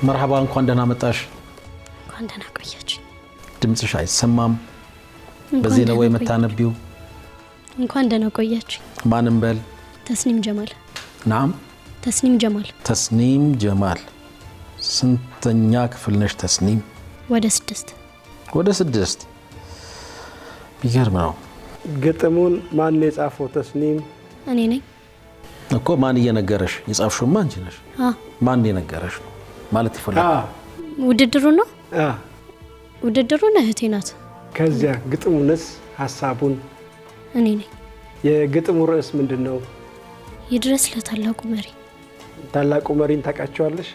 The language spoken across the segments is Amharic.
መርሐባ፣ እንኳን ደህና መጣሽ። እንኳን ደህና ቆያችሁ። ድምፅሽ አይሰማም። በዚህ ነው ወይ የምታነቢው? እንኳን ደህና ቆያችሁ። ማንም በል። ተስኒም ጀማል። ናም። ተስኒም ጀማል። ተስኒም ጀማል። ስንተኛ ክፍል ነሽ ተስኒም? ወደ 6። ወደ 6። ቢገርም ነው። ግጥሙን ማን የጻፈው ተስኒም? እኔ ነኝ። እኮ ማን እየነገረሽ? የጻፍሽውማ አንቺ ነሽ። ማን የነገረሽ ነው ማለት ይፈልጋል። ውድድሩ ነው። ውድድሩን እህቴ ናት። ከዚያ ግጥሙንስ ሀሳቡን? እኔ ነኝ። የግጥሙ ርዕስ ምንድን ነው? ይድረስ ለታላቁ መሪ። ታላቁ መሪን ታውቃቸዋለሽ?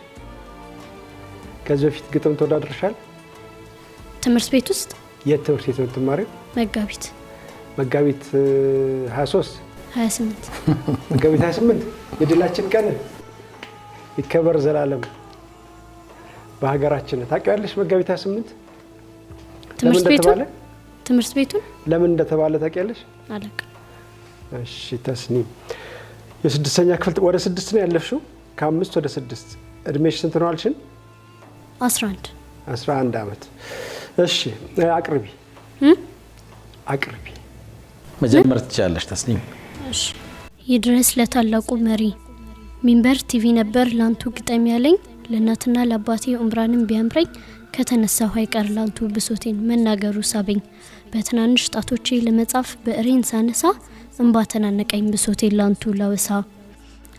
ከዚህ በፊት ግጥም ተወዳድረሻል? ትምህርት ቤት ውስጥ። የት ትምህርት ቤት ነው የምትማሪው? መጋቢት። መጋቢት 23? 28። መጋቢት 28 የድላችን ቀን ይከበር ዘላለም በሀገራችን። ታውቂዋለሽ? መጋቢት 28 ለምን ትምህርት ቤቱን? እንደተባለ? ትምህርት ቤቱን። ለምን እንደተባለ ታውቂያለሽ? አላውቅም። እሺ ተስኒም፣ የስድስተኛ ክፍል፣ ወደ 6 ነው ያለፍሽው? ከ5 ወደ 6። እድሜሽ ስንት ነው አልሽን? 11። 11 ዓመት። እሺ አቅርቢ። አቅርቢ። መጀመር ትችላለሽ ተስኒም። እሺ። ይድረስ ለታላቁ መሪ። ሚንበር ቲቪ ነበር ላንቱ ግጠም ያለኝ። ለእናትና ለአባቴ ኡምራንም ቢያምረኝ፣ ከተነሳሁ አይቀር ላንቱ ብሶቴን መናገሩ ሳበኝ። በትናንሽ ጣቶቼ ለመጻፍ ብዕሬን ሳነሳ፣ እንባ ተናነቀኝ ብሶቴን ላንቱ ላወሳ።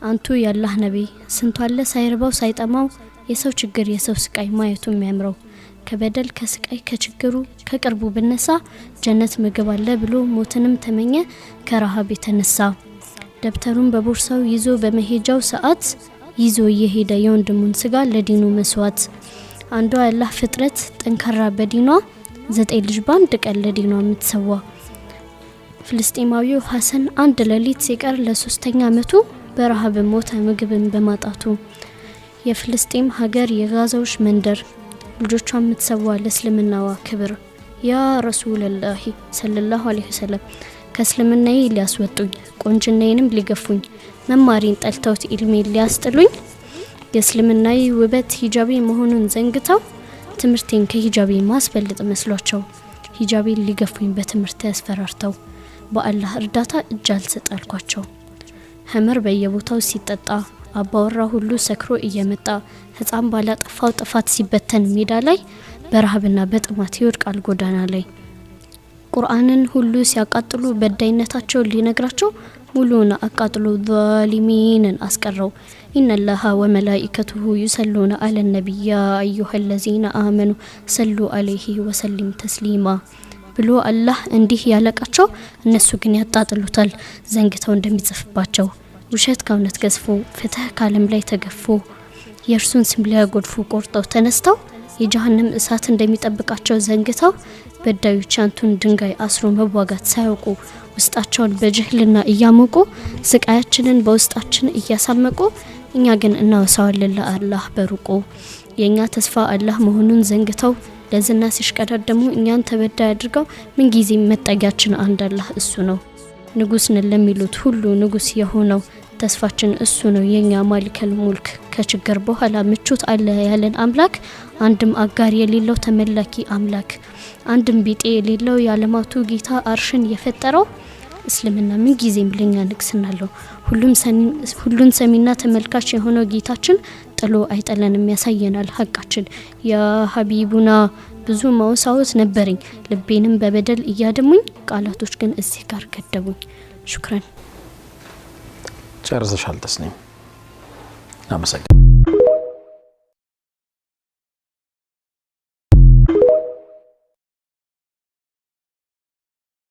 አንቱ ያላህ ነቢይ፣ ስንቱ አለ ሳይርበው ሳይጠማው የሰው ችግር የሰው ስቃይ ማየቱ የሚያምረው። ከበደል ከስቃይ ከችግሩ ከቅርቡ ብነሳ፣ ጀነት ምግብ አለ ብሎ ሞትንም ተመኘ ከረሃብ የተነሳ። ደብተሩን በቦርሳው ይዞ በመሄጃው ሰዓት ይዞ እየሄደ የወንድሙን ስጋ ለዲኑ መስዋዕት። አንዷ ያላህ ፍጥረት ጠንካራ በዲኗ፣ ዘጠኝ ልጅ በአንድ ቀን ለዲኗ የምትሰዋ። ፍልስጤማዊው ሀሰን አንድ ሌሊት ሲቀር ለሶስተኛ አመቱ በረሃብ ሞተ ምግብን በማጣቱ። የፍልስጤም ሀገር የጋዛዎች መንደር ልጆቿ የምትሰዋ ለእስልምናዋ ክብር። ያ ረሱለላሂ ሰለላሁ ዐለይሂ ወሰለም፣ ከእስልምናዬ ሊያስወጡኝ ቆንጅናዬንም ሊገፉኝ፣ መማሪን ጠልተውት ኢልሜን ሊያስጥሉኝ፣ የእስልምናዬ ውበት ሂጃቤ መሆኑን ዘንግተው፣ ትምህርቴን ከሂጃቤ ማስበልጥ መስሏቸው ሂጃቤን ሊገፉኝ በትምህርት ያስፈራርተው፣ በአላህ እርዳታ እጅ አልሰጥ አልኳቸው። ኸምር በየቦታው ሲጠጣ፣ አባወራ ሁሉ ሰክሮ እየመጣ፣ ህፃን ባላጠፋው ጥፋት ሲበተን ሜዳ ላይ፣ በረሃብና በጥማት ይወድቃል ጎዳና ላይ። ቁርአንን ሁሉ ሲያቃጥሉ በዳይነታቸውን ሊነግራቸው፣ ሙሉውን አቃጥሎ ዛሊሚንን አስቀረው። إن الله وملائكته يصلون على النبي يا أيها الذين آمنوا صلوا عليه وسلموا تسليما ብሎ አላህ እንዲህ ያለቃቸው፣ እነሱ ግን ያጣጥሉታል ዘንግተው እንደሚጽፍባቸው። ውሸት ከእውነት ገዝፎ፣ ፍትህ ከዓለም ላይ ተገፎ፣ የእርሱን ስም ሊያጎድፉ ቆርጠው ተነስተው፣ የጀሀነም እሳት እንደሚጠብቃቸው ዘንግተው፣ በዳዮች አንቱን ድንጋይ አስሮ መዋጋት ሳያውቁ፣ ውስጣቸውን በጅህልና እያሞቁ፣ ስቃያችንን በውስጣችን እያሳመቁ፣ እኛ ግን እናወሳዋለን ለአላህ በሩቁ። የእኛ ተስፋ አላህ መሆኑን ዘንግተው ለዝና ሲሽቀዳደሙ እኛን ተበዳይ አድርገው፣ ምንጊዜም መጠጊያችን አንድ አላህ እሱ ነው። ንጉስ ነን ለሚሉት ሁሉ ንጉስ የሆነው ተስፋችን እሱ ነው የኛ ማሊከል ሙልክ። ከችግር በኋላ ምቾት አለ ያለን አምላክ፣ አንድም አጋር የሌለው ተመላኪ አምላክ፣ አንድም ቢጤ የሌለው የዓለማቱ ጌታ አርሽን የፈጠረው። እስልምና ምን ጊዜም ለኛ ንግስና አለው። ሁሉን ሰሚና ተመልካች የሆነው ጌታችን ጥሎ አይጠለንም፣ ያሳየናል ሀቃችን። ያ ሀቢቡና፣ ብዙ ማውሳወት ነበረኝ፣ ልቤንም በበደል እያደሙኝ፣ ቃላቶች ግን እዚህ ጋር ገደቡኝ። شكرا። ጨርሰሻል ተስኒም። አመሰግናለሁ።